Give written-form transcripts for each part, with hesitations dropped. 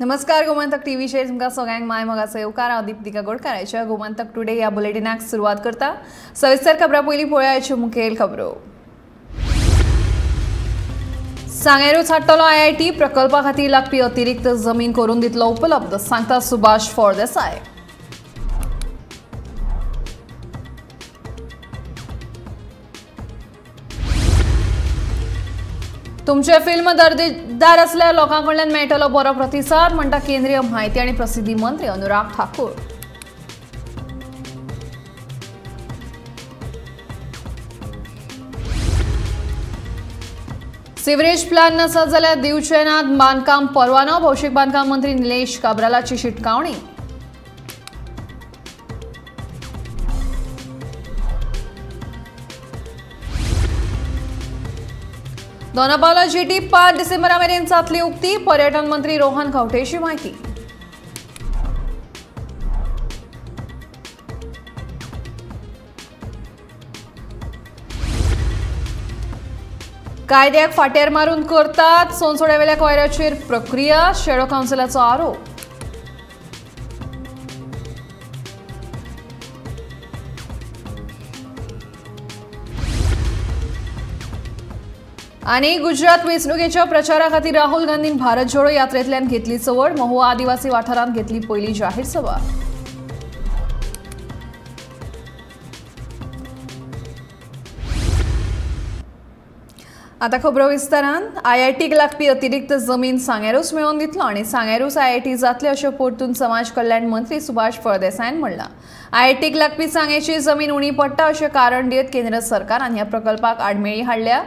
नमस्कार, गोमंतक टीव्हीचेर तुमकां सगळ्यांक माय मोगाचो येवकार. हांव दीप्तिका गोडकार. आयच्या गोमंतक टुडे ह्या बुलेटिनाक सुरवात करता. सविस्तर खबरां पयलीं पळोवया आयच्यो मुखेल खबरो. सांगेरूच हाडटलो आयआयटी प्रकल्पा खातीर लागपी अतिरिक्त जमीन करून दितलो उपलब्ध, सांगता सुभाष फळदेसाय. तुमचे फिल्म दर्जेदार असल्यार लोकां कडल्यान मेळटलो बरो प्रतिसाद, म्हणटा केंद्रीय म्हायती आनी प्रसिद्धी मंत्री अनुराग ठाकूर. सिवरेज प्लान नसत जाल्यार दिवचे नात बांदकाम परवानो, भौशीक बांदकाम मंत्री निलेश काब्रालाची शिटकावणी. दोनापावला जीटी 5 डिसेंबरा मेरेन जातली उक्ती, पर्यटन मंत्री रोहन खंवटेची म्हायती. कायद्याक फाटेर मारून करतात सोनसोड्यावेल्या कोयराचेर प्रक्रिया, शेडो कावन्सिलाचो आरोप. आनी गुजरात वेंचणुकेच्या प्रचारा खातीर राहुल गांधीन भारत जोडो यात्रेंतल्यान घेतली चवड, महुआ आदिवासी वाठारांत घेतली पयली जाहीर सभा. आतां खबरो विस्तारान. आयआयटीक लागपी अतिरिक्त जमीन सांगेरूच मेळोवन दितलो आनी सांगेरूच आयआयटी जातले अशें परतून समाज कल्याण मंत्री सुभाष फळदेसायन म्हणलां. आयआयटीक लागपी सांगेची जमीन उणी पडटा अशें कारण दियत केंद्र सरकारान ह्या प्रकल्पाक आडमेळी हाडल्या.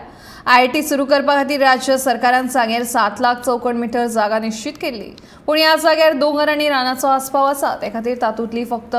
आयआयटी सुरू करपा खातीर राज्य सरकारान सांगेर 7 लाख चौखण मिटर जागा निश्चित केल्ली, पूण ह्या जाग्यार दोंगर आनी रानाचो आस्पाव आसा. ते खातीर तातूंतली फक्त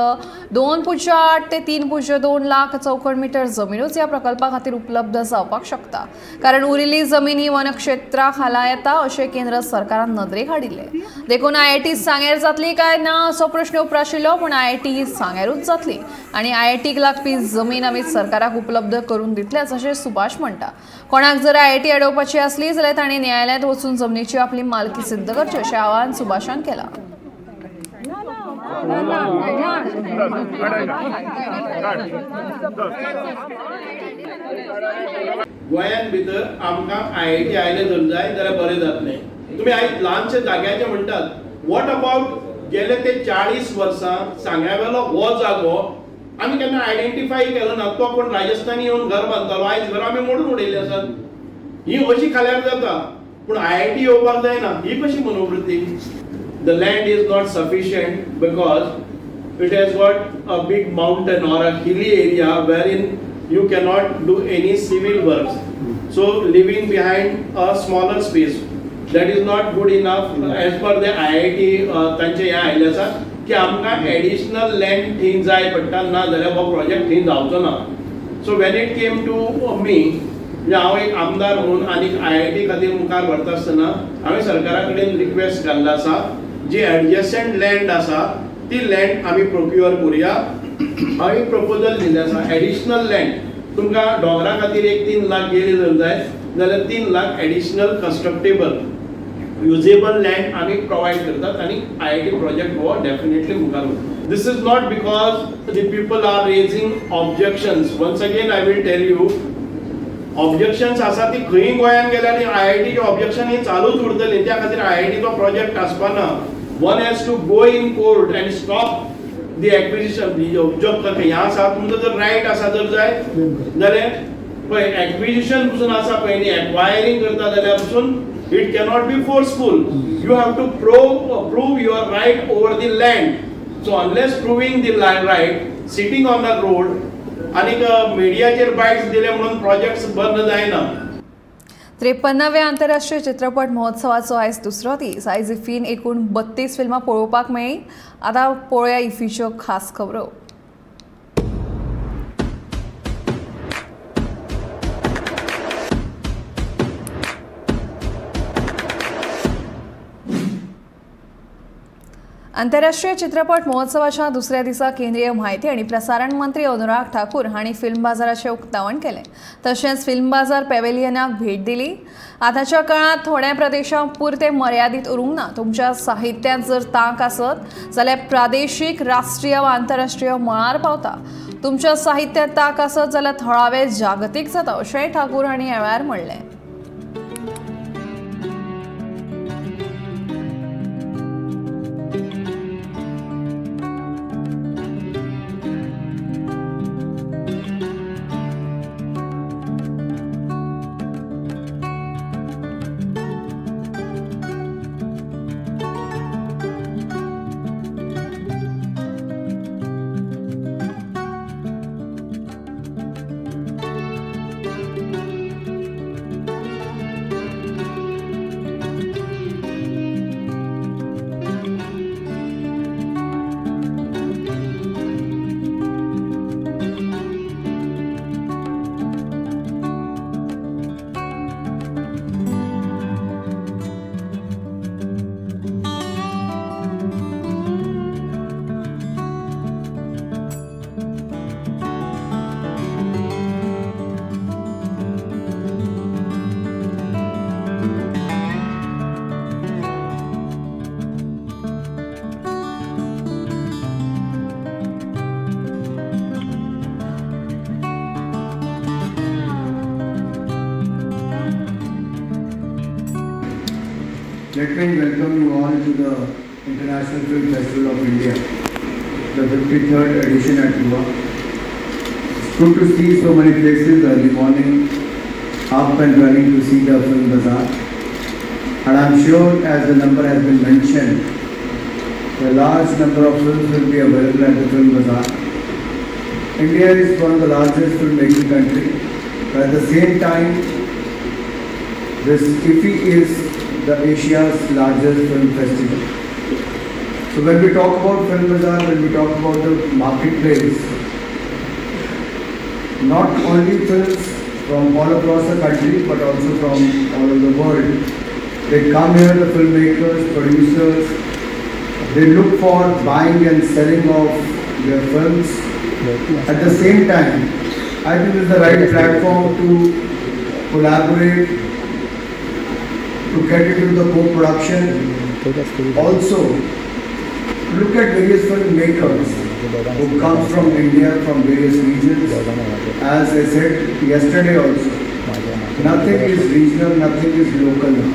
2.8 ते 3.2 लाख चौखण मिटर जमिनूच ह्या प्रकल्पा खातीर उपलब्ध जावपाक शकता, कारण उरिल्ली जमीन ही वनक्षेत्रा खाला येता अशें केंद्र सरकारान नदरेक हाडिल्लें. देखून आयआयटी सांगेर जातली काय ना असो प्रश्न उप्राशिल्लो, पूण आयआयटी ही सांगेरूच जातली आनी आयआयटीक लागपी जमीन आमी सरकाराक उपलब्ध करून दितलेच अशें सुभाष म्हणटा. कोणाक जर आयआयटी अडोवपाची आसली जाल्यार तांणी न्यायालयांत वचून जमनीची आपली मालकी सिद्ध करची अशें आवाहन सुभाषान केलां. गोंयांत भितर आमकां आयआयटी आयलें जर जाय जाल्यार बरें जातलें. तुमी आयज ल्हानशे जाग्याचे म्हणटात, what about गेले ते 40 वर्सां सांग्यावेलो हो जागो आमी केन्ना आयडेंटिफाय केलो ना. तो कोण राजस्थानी येवन घर बांदतालो, आयज घरां आमी मोडून उडयल्ली आसात. ही अशी खाल्यार जाता, पूण आयआयटी येवपाक जायना ही कशी मनोवृत्ती? The land is not sufficient because it has got a big mountain or a hilly area wherein you cannot do any civil works, so leaving behind a smaller space that is not good enough as per the IIT. तांचे हें आयिल्लें आसा की आमकां additional land थंय जाय पडटा, ना जाल्यार हो प्रोजेक्ट थंय जावचो ना. So when it came to me, म्हणजे हांव एक आमदार म्हणून आनी आयआयटी खातीर मुखार व्हरता आसतना हांवें सरकारा कडेन रिक्वेस्ट घाल्लो आसा, जी एडजसंट लँड आसा ती लँड आमी प्रोक्युअर करुया. हांवें प्रपोजल दिल्लें आसा, एडिशनल लँड तुमकां दोंगरा खातीर एक 3 लाख गेली जर जाय जाल्यार 3 lakh additional constructable usable land आमी प्रोवायड करतात आनी आयआयटी प्रोजेक्ट हो डेफिनेटली मुखार वता. This is not because the people are raising objections. Once again I will tell you, objections आसा ती खंय गोंयांत गेल्यार आनी आयआयटीचे ऑब्जेक्शन ही चालूच उरतली. त्या खातीर आयआयटीचो project आसपाना. One has to go in court and stop the acquisition. Object हें आसा, तुमचो जर रायट आसा जर जाय जाल्यार पळय एक्विजिशन पसून आसा पळय न्ही, एक्वायरींग करता जाल्यार पसून it cannot be forceful. You have to prove your right over the land. So unless proving the right, sitting on the road आनीक मिडियाचेर बायट्स दिले म्हणून प्रोजेक्ट्स बंद जायना. 53व्या आंतरराष्ट्रीय चित्रपट महोत्सवाचो आयज दुसरो दीस. आयज इफ्फीन एकूण 32 फिल्मां पळोवपाक मेळ्ळीं. आतां पळोवया इफ्फीच्यो खास खबरो. आंतरराष्ट्रीय चित्रपट महोत्सवाच्या दुसऱ्या दिसा केंद्रीय म्हायती आनी प्रसारण मंत्री अनुराग ठाकूर हांणी फिल्म बाजाराचें उक्तावण केलें. तशेंच फिल्म बाजार पॅव्हेलियनाक भेट दिली. आतांच्या काळांत थोड्या प्रदेशां पुरते मर्यादीत उरूंक ना. तुमच्या साहित्यांत जर तांक आसत जाल्यार प्रादेशीक, राष्ट्रीय वा आंतरराष्ट्रीय मळार पावता. तुमच्या साहित्यांत तांक आसत जाल्यार थळावे जागतीक जाता, अशेंय ठाकूर हांणी ह्या वेळार म्हणलें. Let me welcome you all to the International Film Festival of India, the 53rd edition at Goa. It's good to see so many faces early morning, up and running to see the Film Bazaar. And I'm sure, as the number has been mentioned, the large number of films will be available at the Film Bazaar. India is one of the largest filmmaking country, but at the same time, this IFFI is the Asia's largest film festival. So when we talk about Film Bazaar, when we talk about the marketplace, not only films from all across the country but also from all over the world, they come here, the filmmakers, producers, they look for buying and selling of their films. At the same time, I think this is the right platform to collaborate, to get into the co-production. Also, look at various filmmakers who come from India, from various regions. As I said yesterday also, nothing is regional, nothing is local now.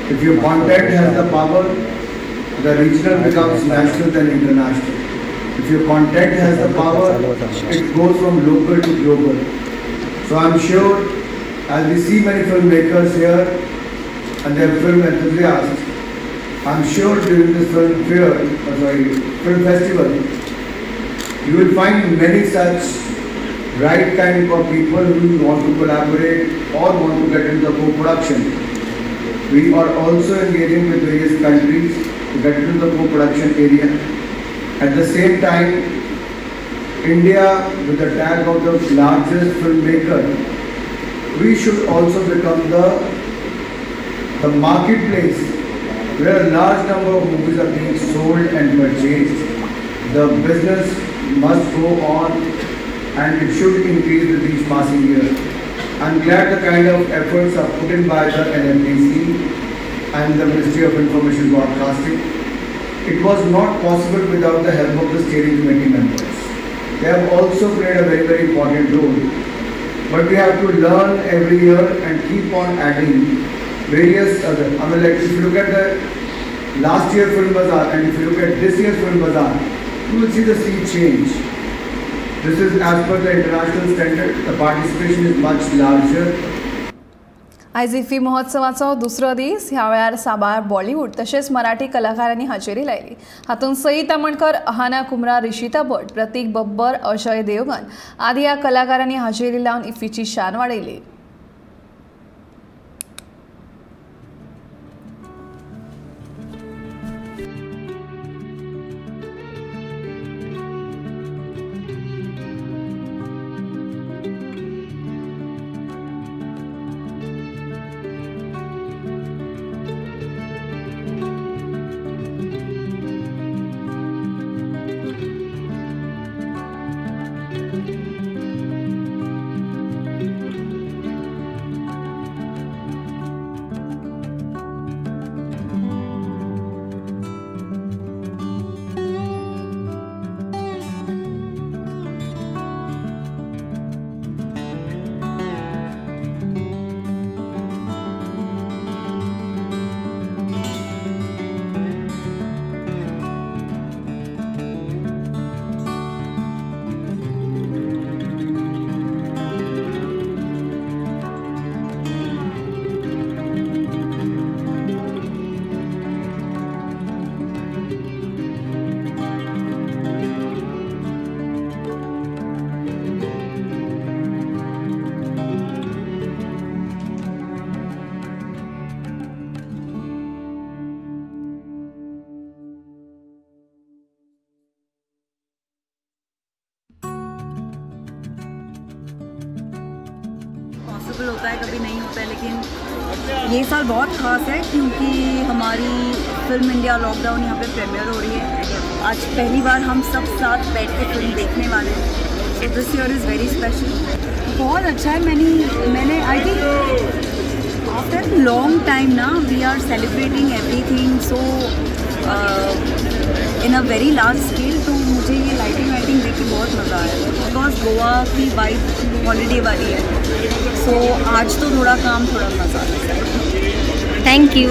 If your content has the power, the regional becomes national then international. If your content has the power, it goes from local to global. So I'm sure, as we see many filmmakers here and their film enthusiasts, I'm sure during this film festival, you will find many such right kind of people who want to collaborate or want to get into the co-production. We are also engaging with various countries to get into the co-production area. At the same time, India, with the tag of the largest filmmaker, we should also become the marketplace where a large number of movies are being sold and purchased. The business must go on and it should increase with each passing year. I'm glad the kind of efforts are put in by the NFDC and the Ministry of Information Broadcasting. It was not possible without the help of the steering committee members. They have also played a very, very important role. But we have to learn every year and keep on adding various other. I mean, like if you look at the last year Film Bazaar and if you look at this year's Film Bazaar, you will see the sea change. This is as per the international standard. The participation is much larger. आयज IFFI महोत्सवाचो दुसरो दीस. ह्या वेळार साबार बॉलिवूड तशेंच मराठी कलाकारांनी हाजेरी लायली. हातूंत सई तामणकर, अहाना कुमरा, रिशिता भट, प्रतीक बब्बर, अजय देवगन आदी ह्या कलाकारांनी हाजेरी लावन इफ्फीची शान वाडयली. पॉसिबल होता है, कभी नहीं होता है, लेकिन ये साल बहुत ख़ास है क्योंकि हमारी फिल्म इंडिया लॉकडाउन यहाँ पे प्रीमियर हो रही है। आज पहली बार हम सब साथ बैठ के फिल्म देखने वाले हैं। So this year is very special. बहुत अच्छा है। मैंने I think after long time ना we are celebrating everything so in a very large scale. तो मुझे ये लाइटिंग वाइटिंग देख के बहुत मज़ा आया because Goa की वाइब हॉलीडे वाली है। सो आज तो थोड़ा काम, थोड़ा मज़ा आया। Thank you.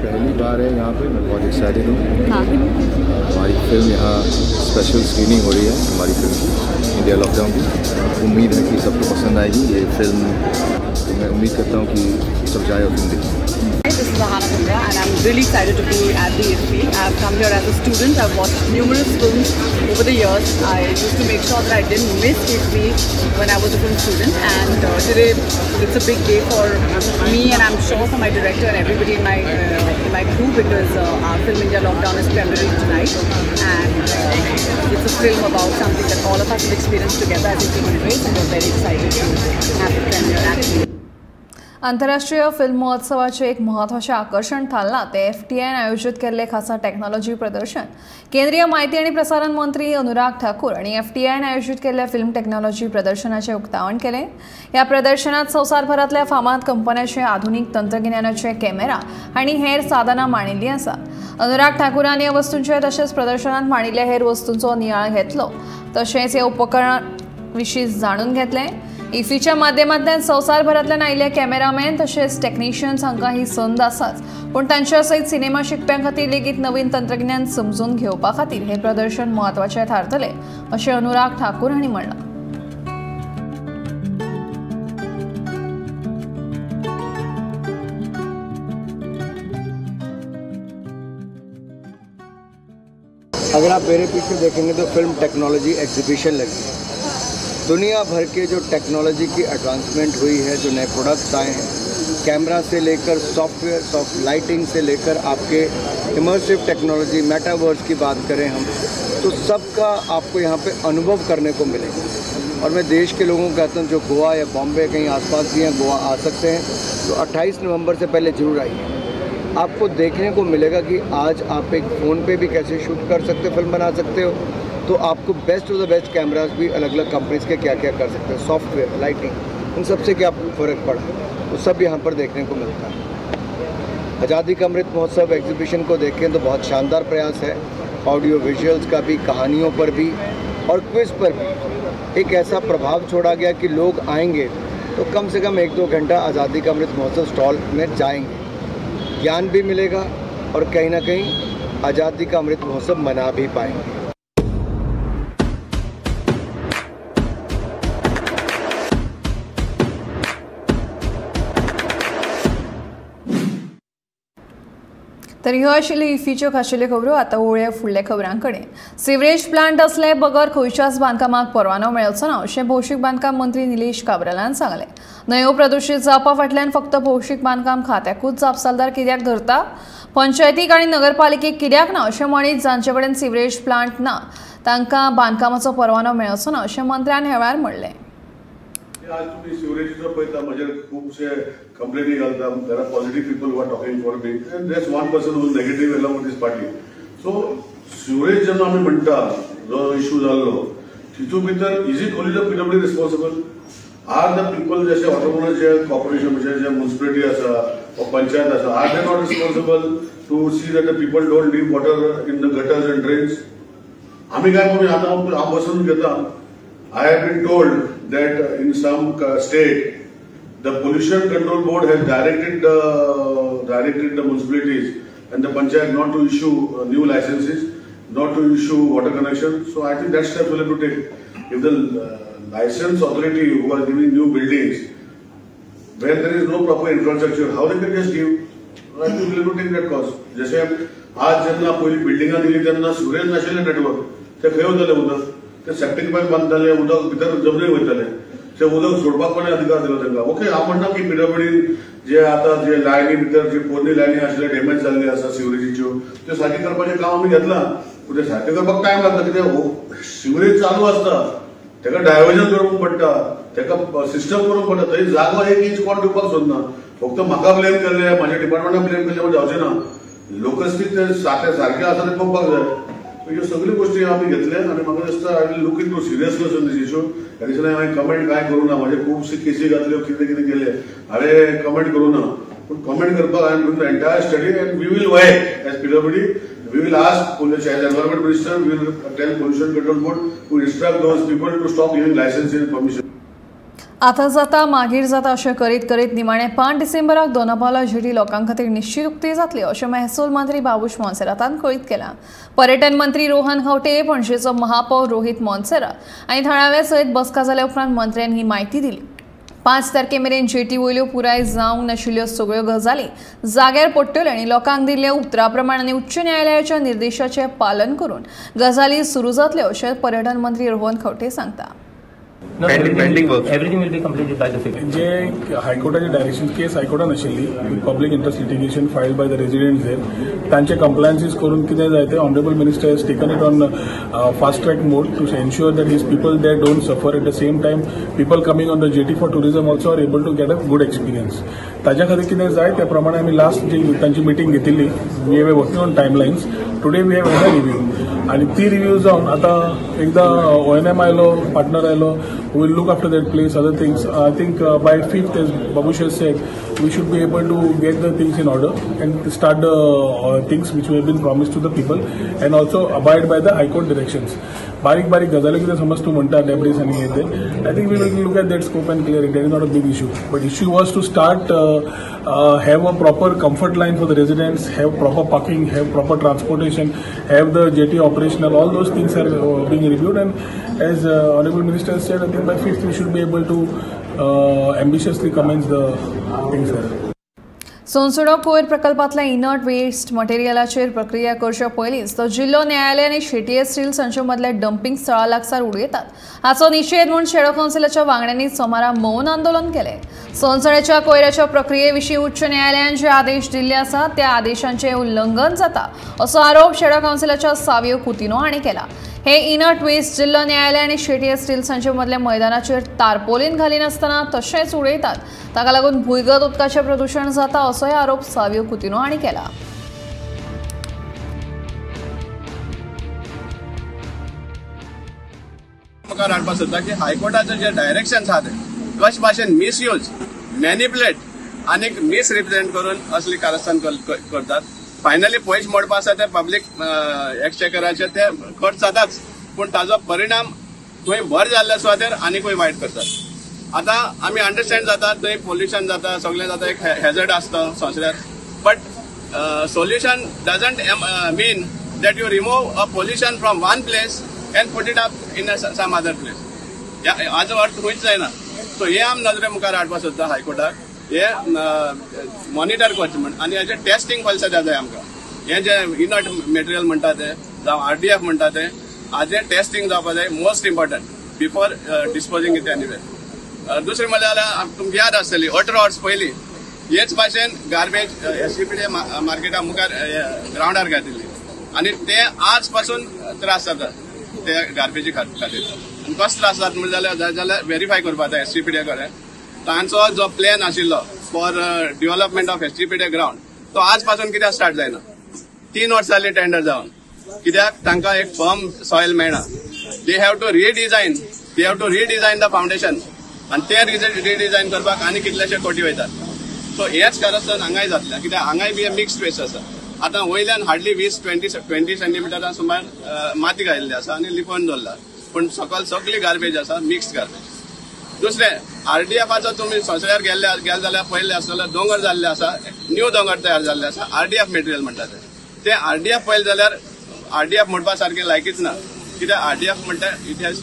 पहली बार है यहाँ पे, मैं बहुत एक्साइटेड हूँ। हाँ, हमारी फिल्म यहाँ स्पेशल स्क्रीनिंग हो रही है हमारी फिल्म की, इंडिया लॉकडाउन की। उम्मीद है कि सबको पसंद आएगी ये फिल्म, तो मैं उम्मीद करता हूँ कि सब जाए और फिल्म देखें। This is Ahana Kumra and I'm really excited to be at the IFFI. I've come here as a student. I've watched numerous films over the years. I used to make sure that I didn't miss IFFI when I was a film student, and today it's a big day for me and I'm sure for my director and everybody in my crew, because our film India Lockdown is premiering tonight, and it's a film about something that all of us have experienced together as a human race, and we're very excited to have the premiere actually. आंतरराष्ट्रीय film महोत्सवाचे एक महत्त्वाचे आकर्षण थारलां ते एफटीआयन आयोजित केल्ले खासा टेक्नॉलॉजी प्रदर्शन। केंद्रीय माहिती आणि प्रसारण मंत्री अनुराग ठाकूर आणि एफटीआयन आयोजित केल्ल्या फिल्म टेक्नॉलॉजी प्रदर्शनाचे उक्तावण केले। ह्या प्रदर्शनात संवसारभरांतल्या फामाद कंपन्यांचे आधुनिक तंत्रगिन्यानाचे कॅमेरा आणि हेर साधनां मांडिल्लीं आसा। अनुराग ठाकूरान ह्या वस्तूंचे तशेंच प्रदर्शनात मांडिल्ल्या हेर वस्तूंचो नियाळ घेतलो, तशेंच ह्या उपकरणां विशीं जाणून घेतलें। इफ्फीच्या माध्यमांतल्यान संवसारभरांतल्यान आयिल्ले कॅमेरामॅन तशेंच टेक्निशियन्स हांकां ही संद आसाच, पूण तांच्या सयत सिनेमा शिकप्यां खातीर लेगीत नवीन तंत्रगिन्यान समजून घेवपा खातीर हें प्रदर्शन म्हत्वाचें थारतलें अशें अनुराग ठाकूर हांणी म्हणलां। अगर आप मेरे पीछे देखेंगे तो फिल्म टेक्नोलॉजी एग्जीबिशन लगी है। दुनिया भर के जो टेक्नोलॉजी की एडवांसमेंट हुई है, जो नए प्रोडक्ट्स आए हैं, कैमरा से लेकर सॉफ्टवेयर, सॉफ्ट लाइटिंग से लेकर आपके इमर्सिव टेक्नोलॉजी, मेटावर्स की बात करें हम, तो सबका आपको यहाँ पे अनुभव करने को मिलेगा। और मैं देश के लोगों को कहता हूँ जो गोवा या बॉम्बे कहीं आसपास भी हैं, गोवा आ सकते हैं तो 28 नवंबर से पहले ज़रूर आइए। आपको देखने को मिलेगा कि आज आप एक फ़ोन पे भी कैसे शूट कर सकते हो, फिल्म बना सकते हो, तो आपको best of the best cameras भी अलग अलग कंपनीज़ के क्या क्या कर सकते हैं, सॉफ्टवेयर, लाइटिंग, उन सब से क्या फ़र्क पड़ा, वो सब यहाँ पर देखने को मिलता है। आज़ादी का अमृत महोत्सव एग्जीबिशन को देखें तो बहुत शानदार प्रयास है। ऑडियो विजुअल्स का भी, कहानियों पर भी और क्विज़ पर भी एक ऐसा प्रभाव छोड़ा गया कि लोग आएंगे तो कम से कम 1-2 घंटा आज़ादी का अमृत महोत्सव स्टॉल में जाएंगे, ज्ञान भी मिलेगा और कहीं ना कहीं आज़ादी का अमृत महोत्सव मना भी पाएंगे। तर ह्यो आशिल्ल्यो इफ्फीच्यो खाशेल्यो खबरो। आतां वळुया फुडल्या खबरां कडेन। सिवरेज प्लांट असले बगर खंयच्याच बांदकामाक परवानो मेळचो ना अशें भौशीक बांदकाम मंत्री निलेश काब्रालान सांगलें। न्हंयो प्रदुशीत जावपा फाटल्यान फक्त भौशीक बांदकाम खात्याकूच जापसालदार कित्याक धरता, पंचायतीक आनी नगरपालिकेक कित्याक ना अशें म्हणीत जांचे कडेन सिवरेज प्लांट ना तांकां बांदकामाचो परवानो मेळचो ना अशें मंत्र्यान ह्या वेळार म्हणलें। आज तुम्ही सिवरेजीचो पळयता, म्हजेर खुबशे कंप्लेनी घालता. There are positive people who are talking for me, there is one person who is negative along with his party. So sewerage जेन्ना आमी म्हणटा जो इश्यू जाल्लो तितून भितर is it only the PWD responsible? Are the people जशे autonomous जे corporation म्हणजे जे म्युनिसिपॅलिटी आसा वा पंचायत आसा, are they not responsible to see that the people don't leave water in the gutters and drains? आमी काय करूया आतां हांव बसून घेता. I have been told that in some state, the Pollution Control Board has directed the municipalities and the panchayat not to issue new licenses, not to issue water connection. So I think that step will have to take. If the license authority who are giving new buildings, when there is no proper infrastructure, how they can just give? I think we will have to take that cost. जैसे आज जेन्ना पयलीं बिल्डिंगां दिली तेन्ना sewerage नाशिल्लें network, ते खंय वतालें उदक? ते सेप्टीक पायप बांदताले, उदक भितर जमनीर वयताले, ते उदक सोडपाक कोणें अधिकार दिलो तांकां? ओके, हांव म्हणना की पीडब्ल्यूडी जे आतां जे लायनी भितर जी पोरणी लायनी आशिल्ल्यो डॅमेज जाल्ली आसा सिवरेजीच्यो, त्यो सारकी करपाचें काम आमी घेतलां, पूण ते सारकें करपाक टायम लागता. कित्याक सिवरेज चालू आसता ताका डायवर्जन करूंक पडटा, ताका सिस्टम करूंक पडटा. थंय जागो एक इंच कोण दिवपाक सोदना. फक्त म्हाका ब्लेम केल्ले, म्हाज्या डिपार्टमेंटाक ब्लेम केल्ले म्हण जावचें ना. लोकस्टीक ते सारकें आसा तें पळोवपाक जाय. ह्यो सगळ्यो गोश्टी आमी घेतले आनी म्हाका दिसता I will look into seriousness on this issue. ह्या दिसांनी हांवें कमेंट कांय करूं ना. म्हाजे खुबशे केसी घातल्यो, कितें कितें केलें, हांवें कमेंट करूं ना. पूण कमेंट करपाक I am doing the entire study and we will weigh as PWD. We will ask as environment minister, we will tell pollution control board to instruct those people to stop giving licence and permission. आतां जाता मागीर जाता अशें करीत करीत निमाणें 5 डिसेंबराक Dona Paula jetty लोकां खातीर निश्चीत उक्ती जातली अशें महसूल मंत्री बाबूश मोन्सेरातान कळीत केलां. पर्यटन मंत्री रोहन खंवटे, पणजेचो महापौर रोहित मोन्सेरात आनी थळाव्या सयत बसका जाल्या उपरांत मंत्र्यान ही म्हायती दिली. 5 तारखे मेरेन जेटी वयल्यो पुराय जावंक नाशिल्ल्यो सगळ्यो गजाली जाग्यार पडटल्यो आनी लोकांक दिल्ल्या उतरा प्रमाण आनी उच्च न्यायालयाच्या निर्देशाचें पालन करून गजाली सुरू जातल्यो अशें पर्यटन मंत्री रोहन खंवटे सांगता. No, everything will be completed by the 5th. जे हायकोर्टाचे डायरेक्शन केस हायकोर्टान आशिल्ली public interest litigation filed by the residents there, तांचे कंप्लायन्सीस करून कितें जाय ते honourable minister has taken it on fast track mode to ensure that his people they don't suffer. At the same time people coming on the jetty for tourism also are able to get a good experience. ताज्या खातीर कितें जाय त्या प्रमाणे आमी last जी तांची meeting घेतिल्ली, we have working on timelines. Today we have another review आनी ती रिव्यू जावन आतां एकदां ONM आयलो, पार्टनर आयलो, we will look after that place, other things. I think by 5th, as Babush has said, we should be able to get the things in order and start the things which have been promised to the people and also abide by the High Court directions. बारीक बारीक गजाली कितें समज तूं म्हणटा डेब्रीस आनी हें तें, I think we will look at that scope and clear it. That is not a big issue. But issue was to start have a proper comfort line for the residents, have proper parking, have proper transportation, have the jetty operational. All those things are being reviewed, and as Honorable Minister said, I think by 5th we should be able to ambitiously commence the things there. Sonsodo कोयर प्रकल्पांतल्या inert waste मटेरियलाचेर प्रक्रिया करचे पयलींच तो जिल्लो न्यायालय आनी Shetye steel संचे मदल्या dumping स्थळा लागसार उडयतात हाचो निशेध म्हूण शेडो कावन्सिलाच्या वांगड्यांनी सोमारा मौन आंदोलन केलें. सोनसोड्याच्या कोयराच्या प्रक्रिये विशीं उच्च न्यायालयान जे आदेश दिल्ले आसात त्या आदेशांचें उल्लंघन जाता असो आरोप शेडो कावन्सिलाच्या सावियो कुतिनो हांणी केला. हे इनर्ट वेस्ट जिल्लो न्यायालय आनी शेटये स्टील संचे मदल्या मैदानाचेर तारपोलीन घालिनासतना तशेंच उडयतात, ताका लागून भुंयगत उदकाचें प्रदूशण जाता असोय आरोप सावियो कुतिनो हांणी केला. मुखार हाडपाक सोदता की हायकोर्टाचे जे डायरेक्शन आहा ते कशे भाशेन मिसयूज, मॅनिपुलेट आनी मिसरिप्रेझेंट करून असली कारस्थान करतात. फायनली पयशे मोडपा आसा ते पब्लीक एक्सचेकराचे ते खर्च जाताच, पूण ताजो परिणाम थंय भर जाल्ल्या सुवातेर आनीकूय वायट करतात. आतां आमी अंडरस्टँड जाता थंय पोल्युशन जाता, सगळें जाता, एक हॅजर्ड आसता संवसारार, but solution doesn't mean that you remove a pollution from one place and put it up in some other place. हाजो अर्थ खंयच जायना. सो हे आमी नदरे मुखार हाडपाक सोदता हायकोर्टाक, हे मॉनिटर करचें म्हण आनी हाजें टेस्टिंग पयलीं सद्या जाय आमकां. हें जें इनर्ट मटेरियल म्हणटा तें जावं RDF म्हणटा तें हाजें टेस्टिंग जावपा जाय, most important before disposing it anyway. दुसरें म्हणल्यार तुमकां याद आसतली 18 वर्स पयलीं हेच भाशेन गार्बेज SCPD मार्केटा मुखार ग्रावंडार घातिल्ली आनी ते आज पासून त्रास जाता ते गार्बेजी खातीर. आनी कसो त्रास जाता म्हणल्यार जाल्यार वेरीफाय करपाक जाय SCPD कडेन तांचो जो प्लॅन आशिल्लो for development of SCPD ground तो आज पासून कित्याक स्टार्ट जायना. 3 वर्सां जालीं टेंडर जावन, कित्याक तांकां एक फर्म सॉयल मेळना. They have to redesign the foundation आनी ते रिडिझायन करपाक आनी कितलेशे कोटी वयतात. सो हेच कारस्थान हांगाय जातलें, कित्याक हांगाय बी मिक्स्ड वेस्ट आसा. आतां वयल्यान हार्डली 20-20 सेंटीमिटरां सुमार माती घायिल्ली आसा आनी लिपोवन दवरला, पूण सकयल सगळी गार्बेज आसा, मिक्स्ड गार्बेज. दुसरें RDFाचो तुमी संवसारार गेले जाल्यार पळयल्ले आसतले दोंगर जाल्ले आसा, न्यू दोंगर तयार जाल्ले आसा, RDF material म्हणटा ते RDF पळयलें जाल्यार RDF म्हणपा सारकें लायकीच ना, कित्याक RDF म्हणटा it is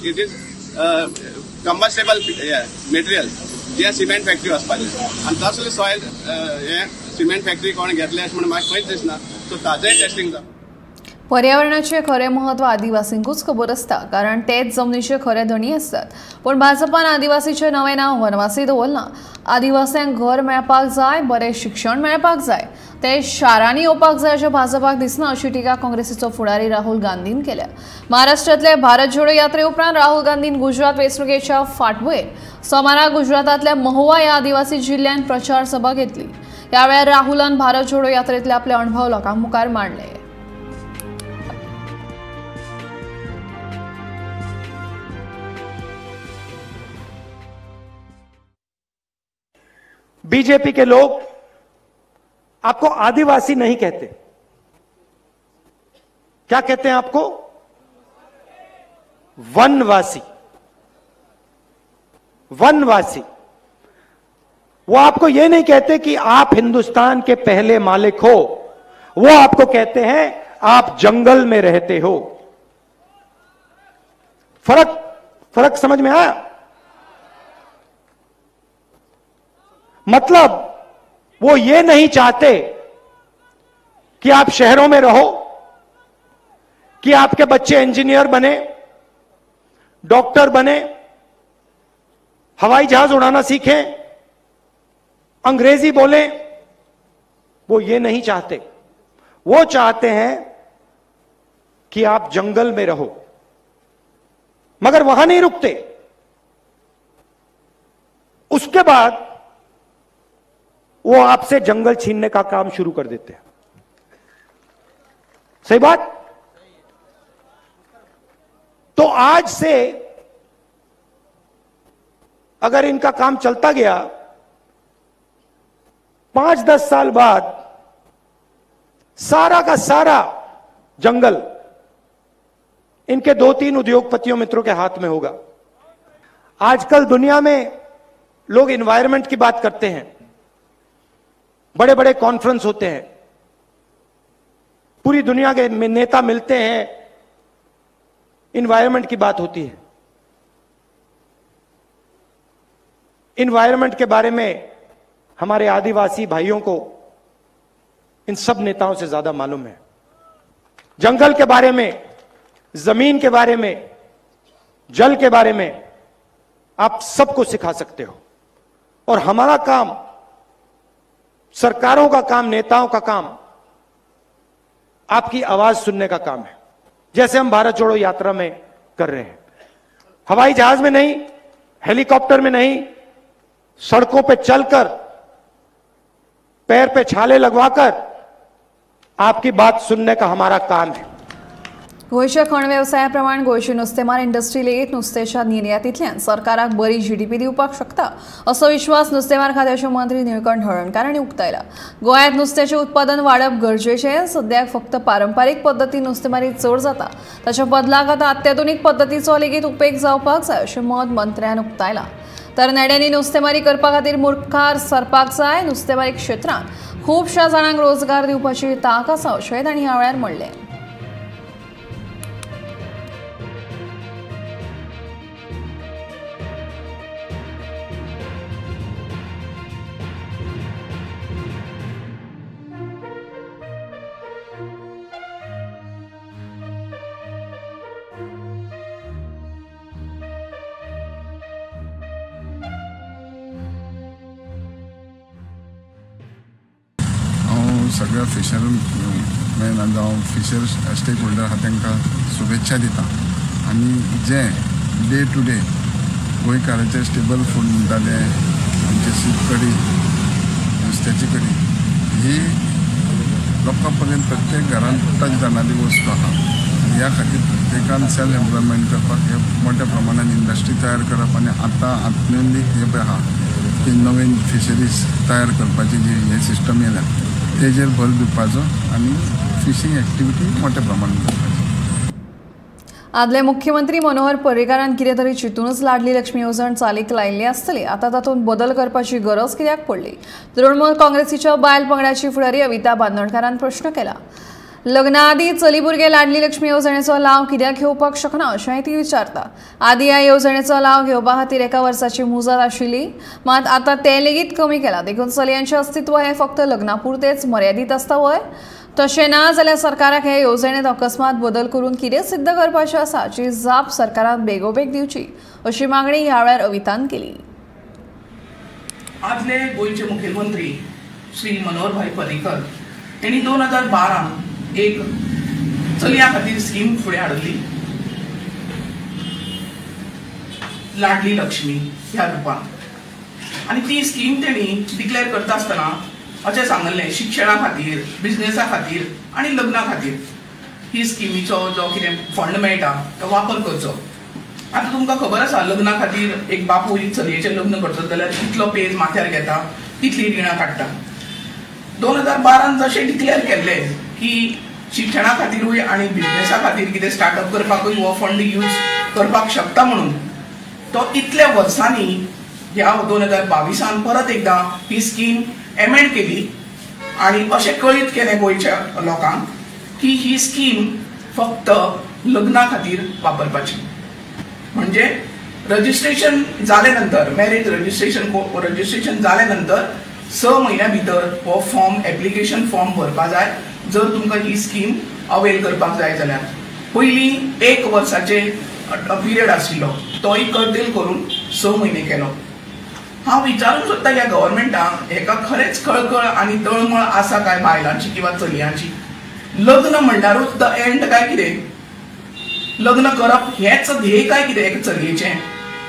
combustible material जें सिमेंट फॅक्टरी वचपाचें आनी तसलें सॉयल हें सिमेंट फॅक्टरी कोण घेतलें अशें म्हूण म्हाका खंयच दिसना. सो ताजेंय टेस्टिंग जाता. पर्यावरणाचे खरें महत्व आदिवासींकूच खबर आसता, कारण तेच जमनीचे खरे धणी आसतात. पूण भाजपान आदिवासीचें नवें नांव वनवासी दवरलां. आदिवास्यांक घर मेळपाक जाय, बरें शिक्षण मेळपाक जाय, ते शारांनी येवपाक जाय अशें भाजपाक दिसना अशी टिका काँग्रेसीचो फुडारी राहुल गांधीन केल्या. महाराष्ट्रांतले भारत जोडो यात्रे उपरांत राहुल गांधीन गुजरात वेंचणुकेच्या फाटभुंयेर सोमारा गुजरातांतल्या महुआ ह्या आदिवासी जिल्ल्यांत प्रचार सभा घेतली. ह्या वेळार राहुलान भारत जोडो यात्रेंतले आपले अणभव लोकां मुखार मांडले. बीजेपी के लोग आपको आदिवासी नहीं कहते, क्या कहते हैं आपको? वनवासी। वनवासी। वो आपको यह नहीं कहते कि आप हिंदुस्तान के पहले मालिक हो, वो आपको कहते हैं आप जंगल में रहते हो। फर्क फर्क समझ में आया? मतलब वो ये नहीं चाहते कि आप शहरों में रहो, कि आपके बच्चे इंजीनियर बने, डॉक्टर बने, हवाई जहाज उड़ाना सीखें, अंग्रेजी बोलें। वो ये नहीं चाहते। वो चाहते हैं कि आप जंगल में रहो, मगर वहां नहीं रुकते। उसके बाद वो आपसे जंगल छीनने का काम शुरू कर देते हैं। सही बात? तो आज से अगर इनका काम चलता गया, 5-10 साल बाद सारा का सारा जंगल इनके 2-3 उद्योगपतियों मित्रों के हाथ में होगा। आजकल दुनिया में लोग एनवायरनमेंट की बात करते हैं, बड़े बड़े कॉन्फ्रेंस होते हैं, पूरी दुनिया के नेता मिलते हैं, एनवायरनमेंट की बात होती है। एनवायरनमेंट के बारे में हमारे आदिवासी भाइयों को इन सब नेताओं से ज्यादा मालूम है। जंगल के बारे में, जमीन के बारे में, जल के बारे में आप सबको सिखा सकते हो। और हमारा काम, सरकारों का काम, नेताओं का काम आपकी आवाज सुनने का काम है, जैसे हम भारत जोड़ो यात्रा में कर रहे हैं। हवाई जहाज में नहीं, हेलीकॉप्टर में नहीं, सड़कों पे चलकर, पैर पे छाले लगवाकर आपकी बात सुनने का हमारा काम है। गोंयच्या खण वेवसाया प्रमाण गोंयची नुस्तेमार इंडस्ट्री लेगीत नुस्त्याच्या निर्यातींतल्यान सरकाराक बरी जीडीपी दिवपाक शकता असो विश्वास नुस्तेमार खात्याचे मंत्री निळकंठ हळर्णकार हांणी उक्तायला. गोंयांत नुस्त्याचें उत्पादन वाडप गरजेचें. सद्याक फक्त पारंपारीक पद्दतीन नुस्तेमारी चड जाता, ताच्या बदलाक आतां अत्याधुनीक पद्दतीचो लेगीत उपेग जावपाक जाय अशें मत मंत्र्यान उक्तायलां. तरणाट्यांनी नुस्तेमारी करपा खातीर मुखार सरपाक जाय. नुस्तेमारी क्षेत्रांत खुबश्या जाणांक रोजगार दिवपाची तांक आसा अशेंय तांणी ह्या वेळार म्हणलें. सगळ्या फिशरमॅन जावं फिशर स्टेक होल्डर आहा तांकां शुभेच्छा दिता आनी जे डे टू डे गोंयकाराचे स्टेबल फूड म्हणटा ते आमचे शीत कडी, नुस्त्याची कडी ही लोकां पर्यंत प्रत्येक घरान टच जाणारी वस्तू आहा आनी ह्या खातीर प्रत्येकान सेल्फ एम्प्लॉयमेंट करपाक हे मोठ्या प्रमाणान इंडस्ट्री तयार करप आनी आतां आत्मनिक हें पळय आहा की नवीन फिशरीज तयार करपाची जी हे सिस्टम येयल्या तेजेर भर दिवपाचो आनी फिशींग एक्टिविटी मोठ्या प्रमाणात करपाची. आदले मुख्यमंत्री मनोहर पर्रीकारान कितें तरी चिंतूनच लाडली लक्ष्मी येवजण चालीक लायिल्ली आसतली. आतां तातूंत बदल करपाची गरज कित्याक पडली? तृणमूल काँग्रेसीच्या बायल पंगडाची फुडारी अविता बांदोडकारान प्रश्न केला. लग्ना आदी चली भुरगे लाडली लक्ष्मी येवजणेचो लाव कित्याक घेवपाक शकना अशेंय ती विचारता. आदी ह्या येवजणेचो लाव घेवपा खातीर एका वर्साची मुजत आशिल्ली, मात आतां तें लेगीत कमी केलां. देखून चलयांचें अस्तित्व हें फक्त लग्ना पुरतेंच मर्यादीत आसता व्हय? तशें ना जाल्यार सरकाराक हे येवजणेंत अकस्मात बदल करून कितें सिद्ध करपाचें आसा हाची जाप सरकारान बेगोबेग दिवची अशी मागणी ह्या वेळार अवितान केली. आदले गोंयचे मुखेलमंत्री श्री मनोहरभाई पर्रीकर यांनी 2012 एक चलयां खातीर स्कीम फुडें हाडली, लाडली लक्ष्मी ह्या रुपान. आनी ती स्कीम तेणी डिक्लेअर करता आसतना अशें सांगल्लें, शिक्षणा खातीर, बिजनेसा खातीर आनी लग्ना खातीर ही स्किमीचो जो कितें फंड मेळटा तो वापर करचो. आतां तुमकां खबर आसा, लग्ना खातीर एक बापूय चलयेचें लग्न करतलो जाल्यार कितलो पेज माथ्यार घेता, कितली रिणां काडटा. 2012 जशें डिक्लेअर केल्लें की शिक्षणा खातीरूय आनी बिजनेसा खातीर कितें स्टार्टअप करपाकूय हो फंड यूज करपाक शकता म्हणून, तो इतल्या वर्सांनी ह्या 2022 परत एकदां ही स्कीम एमेंड केली आनी अशें कळीत केलें गोंयच्या लोकांक की ही स्कीम फक्त लग्ना खातीर वापरपाची. म्हणजे रजिस्ट्रेशन जाले नंतर, मॅरेज रजिस्ट्रेशन जाले नंतर 6 म्हयन्या भितर हो फॉर्म, एप्लिकेशन फॉर्म भरपा जाय जर तुमकां ही स्कीम अवेल करपाक जाय जाल्यार. पयलीं 1 वर्साचे पिरियड आशिल्लो, तोय कर्टेल करून 6 म्हयने केलो. हांव विचारूंक सोदता ह्या गव्हर्मेंटाक हेका खरेंच कळकळ आनी तळमळ आसा काय बायलांची किंवा चलयांची? लग्न म्हणल्यारूच the and काय कितें? लग्न करप हेच ध्येय काय कितें एक चलयेचें?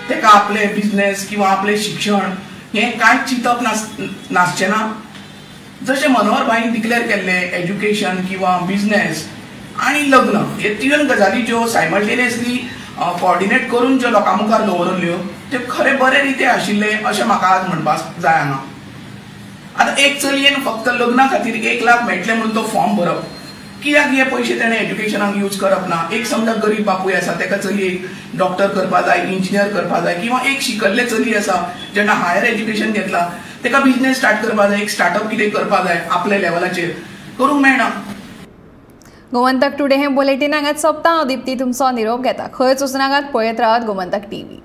तेका आपलें बिजनेस किंवा आपलें शिक्षण हें कांय चिंतप नासचें ना? जशें मनोहर भाईन डिक्लेअर केल्लें एज्युकेशन किंवा बिजनेस आनी लग्न हे 3 गजाली ज्यो सायमल्टेनियसली कोऑर्डिनेट करून ज्यो लोकां मुखार दवरल्यो त्यो खरें बरे रिते आशिल्ले अशें म्हाका आज म्हणपाक जाय हांगा. आतां एक चलयेन फक्त लग्ना खातीर 1 लाख मेळटले म्हणून तो फॉर्म भरप, कित्याक हे पयशे तेणें एज्युकेशनाक यूज करप ना? एक समजा गरीब बापूय आसा, तेका चलयेक डॉक्टर करपा जाय, इंजिनियर करपा जाय, किंवा एक शिकल्ले चली आसा जेन्ना हायर एज्युकेशन घेतला तेका बिजनेस स्टार्ट करपा जाय, एक स्टार्टअप कितें करपा जाय आपल्या लेवलाचेर, करूंक मेळना. गोमंतक टुडे हे बुलेटीन हांगाच सोंपता. हांव दीप्ती तुमचो निरोप घेता. खंयच वचनाकात, पळयत रावात गोमंतक टीव्ही.